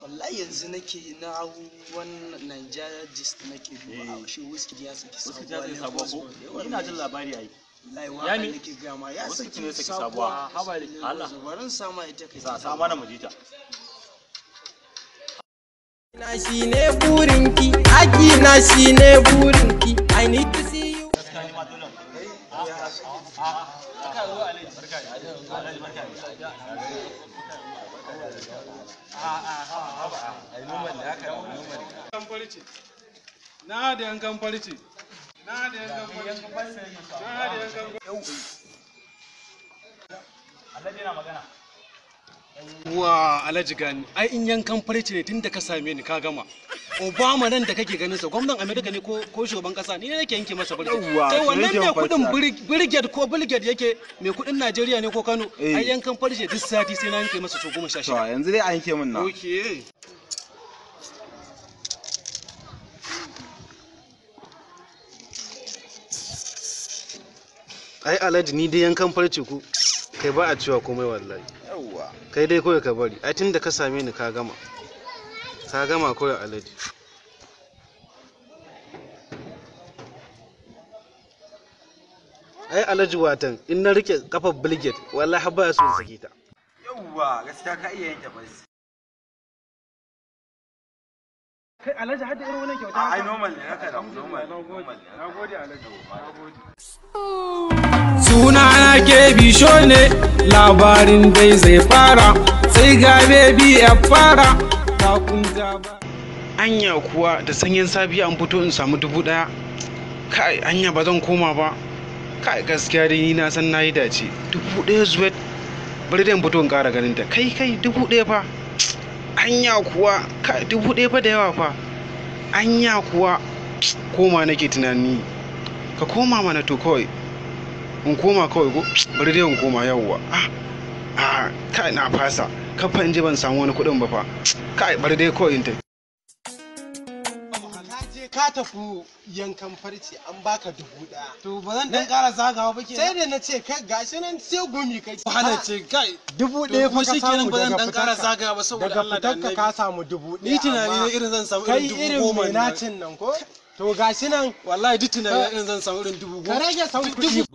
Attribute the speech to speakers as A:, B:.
A: Wallahi yanzu nake na hau wannan Nigeria gist nake duba, shi Wizkid ya saki sabuwa
B: ko? Ina jin labari ai.
A: Wallahi waka nake ga ma ya saki sabuwa.
B: Haba Allah.
A: Barin sama ita kai.
B: Sa mana mu ji ta.
C: Na shine burinki, aki na shine burinki. I need to see you.
D: Na da yankan farce. Na da yankan farce. Na da yankan farce.
B: Alhaji yana magana.
D: Wa Alhaji Gani, ai in yankan farce ne tunda ka same ni ka gama. Obama nan da kake ganin sa gwamnan America ne ko shugaban kasa ni ne nake yanke masa farce. Kai wannan mai kudin Brigade ko Brigade yake mai kudin Najeriya ne ko Kano, ai yankan farce duk sati sai na yanke masa so 16.
E: To yanzu dai a yanke min na.
D: Okay. Ai Alhaji ni dai yankan farce ku kai ba a cewa komai wallahi.
E: Yawwa.
D: Kai dai kawai ka bari, ai tunda ka same ni ka gama. Ka gama kawai Alhaji. Ai Alhaji watan in na rike kafar Bilgate wallahi har baya so in sake ta.
E: Yawwa, gaskiya ka iya yanke farce.
D: Kai Alhaji har da irin wannan kyauta.
E: Ai normal ne haka da normal.
D: Nagode Alhaji. Nagode.
C: Suna na ke bisho ne, labarin dai zai fara, sai ga baby ya fara, ta kunta ba.
D: Anya kuwa da sanyin safiya an fito in samu 1000. Kai anya ba zan koma ba. Kai gaskiya dai ni na san nayi dace. 1000 zuwet. Bari dai in fito in ƙara ganin ta. Kai kai 1000 fa. Anya kuwa kai 1000 fa da yawa fa. Anya kuwa koma nake tunani. Ka koma mana to kawai. In koma kawai ko bari dai in koma yawwa. Ah kai na fasa. Kafa in je ban samu wani kuɗin ba fa. Kai bari dai kawai in tafi.
F: Ka tafi yankan farce an baka 1000.
D: To ba zan dan ƙara zagawa ba kenan.
F: Sai da na ce kai gashi nan sai gumi kai.
D: Wahala ce kai.
F: 1000 fa ka samu
D: ba zan dan ƙara zagawa ba saboda Allah da
F: Daga fitarka ka samu 1000.
D: Ni tunani na irin zan samu irin 10,000
F: Kai irin mai nacin nan ko? To gashi nan
D: wallahi duk tunani na irin zan samu irin 10,000.
F: Ka rage san kuɗi.